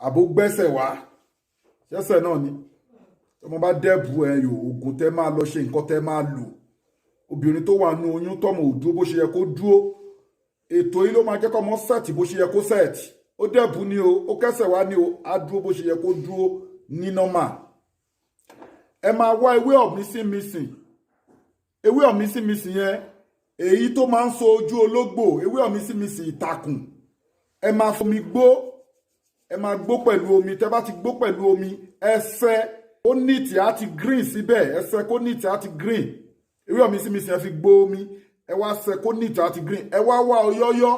Àbó gbẹ́sẹ̀ wá, ṣẹ́sẹ̀ náà ni. Tọmọ bá dẹ́bù ẹ yò, oògùn tẹ́ máa lọ ṣe, nǹkan tẹ́ máa lò. Obìnrin tó wà nú oyún, tọmọ ò dúró bó ṣe yẹ kó dúró, ètò yìí ló máa jẹ́ kọ́mọ set bó ṣe yẹ kó set. Ó dẹ́bù ni o, ó kẹ́sẹ̀ wá ni o, á dúró bó ṣe yẹ kó dúró ní normal. Ẹ máa wá ewé ọ̀mísìnmísìn. Ewé ọ̀mísìnmísìn yẹn, èyí tó máa ń so ojú ológbò, ewé ọ̀mísìnmísìn ìtàkùn, ẹ máa fomi gbó. Ẹ máa gbó pẹ̀lú omi. Tẹ́ bá ti gbó pẹ̀lú omi, ẹsẹ̀ ó neat, á ti green síbẹ̀. Ẹsẹ̀ kó neat, á ti green. Ewé ọ̀mísìnmísìn, ẹ fi gbó omi, ẹ wá ṣe kó neat, á ti green. Ẹ wá wá ọyọ́yọ́,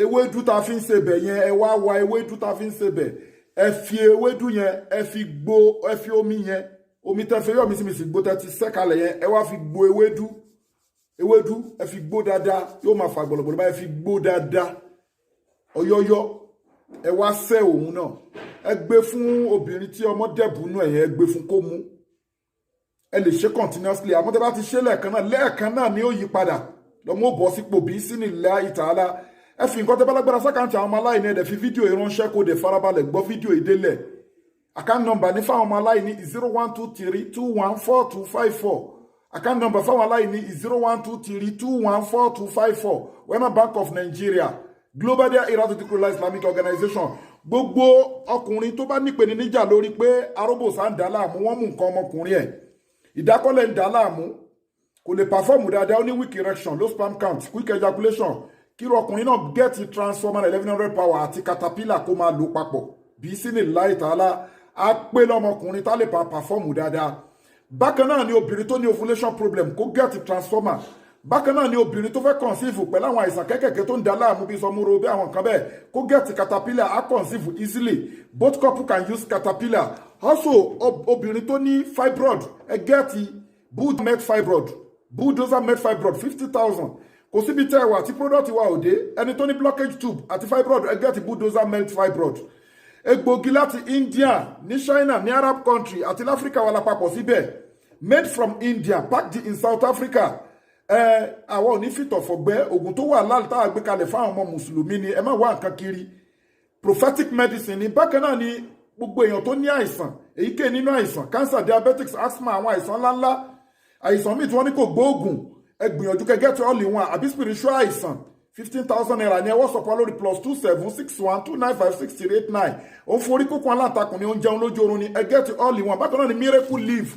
ewédú tá a fi ń sebẹ̀ yẹn. Ẹ wá wá ewédú tá a fi ń sebẹ̀. Ẹ fi ewédú yẹn, ẹ fi gbó. Ẹ fi omi yẹn, omi tẹ́ fi ewé ọ̀mísìnmísìn gbó, tẹ́ ti sẹ́ kalẹ̀ yẹn, ẹ wá fi gbó ewédú. Ewédú, ẹ fi gbó dáadáa, yóò máa fà gbọ̀lọ̀gbọ̀lọ̀ báyìí. Ẹ fi gbó dáadáa ọyọ́yọ́, ẹ wá sẹ́ òun náà. Ẹ gbé fún obìnrin tí ọmọ dẹ̀bùnú ẹ̀yẹn, ẹ gbé fún kó mú. Ẹ lè ṣe continuously, àmọ́ tẹ́ bá ti ṣe lẹ́ẹ̀kan náà, lẹ́ẹ̀kan náà ni ó yí padà, lọ́mọ ó bọ̀ sípò bí sínú ilẹ̀ ìtàlá. Ẹ fi nǹkan tẹ́ bá lágbára s'account àwọn ọmọ aláìní. Ẹ dẹ̀ fi fídíò ìránṣẹ́, kó dẹ̀ farabalẹ̀ gbọ́ fídíò ìdélẹ̀. Account number ní fáwọn ọmọ aláìní, 0123214254. Account number fáwọn aláìní, 0123214254, Wema Bank of Nigeria, Global Dahiratu Dhikrlahi Islamic Organization. Gbogbo ọkùnrin tó bá nípèníjà lórí pé aróbòsá ń dà láàmú, wọ́n mú nǹkan ọmọkùnrin ẹ̀, ìdákọ́lẹ̀ ń dà láàmú, kò lè perform dáadáa, ó ní weak erection, low sperm count, quick ejaculation, kíro ọkùnrin náà get transformer 1100 power àti caterpillar, kó máa lò papọ̀ bí sínú láì tààlà, á pé lọ́mọkùnrin tá lè pa perform dáadáa. Bákan náà ni obìnrin tó ní ovulation problem, kó get transformer. Bákan náà ni obìnrin tó fẹ́ conceive pẹ̀lú àwọn àìsàn kékèké tó ń da láàmú bí sọmúro, bí àwọn nǹkan bẹ́ẹ̀, kó get caterpillar, á conceive easily. Both couple can use caterpillar also. Obìnrin tó ní fibroid, ẹ get bulldozer fibroid. Bulldozer med fibroid, 50,000. Kò síbi tẹ́ ẹ wà tí product wa ò dé. Ẹni tó ní blockage tube àti fibroid, ẹ get bulldozer melt fibroid. Egbògi láti India, ní China, ní Arab country àti láfíríkà wà lápapọ̀ síbẹ̀. Made from India, packed in South Africa. Ẹ àwa ò ní fìtọ̀fọ̀gbẹ́. Oògùn tó wà láàlú tá a gbé kalẹ̀ fáwọn ọmọ mùsùlùmí ni. Ẹ má wá nǹkan kiri, prophetic medicine ni. Bákan náà ni gbogbo èèyàn tó ní àìsàn èyíkéyìí nínú àìsàn cancer, diabetics, asthma, àwọn àìsàn ńláńlá, àìsàn míì tí wọ́n ní kò gbóògùn, ẹ gbìyànjú kẹ́ get all in one àbí spiritual àìsàn, ₦15,000 ní. Ẹ WhatsApp wa lórí +2761 2956389. Òun forí kókó aláǹtakùn ni, ó ń jẹun lójú oorun ni, ẹ get all in one. Bákan náà ni miracle leaf.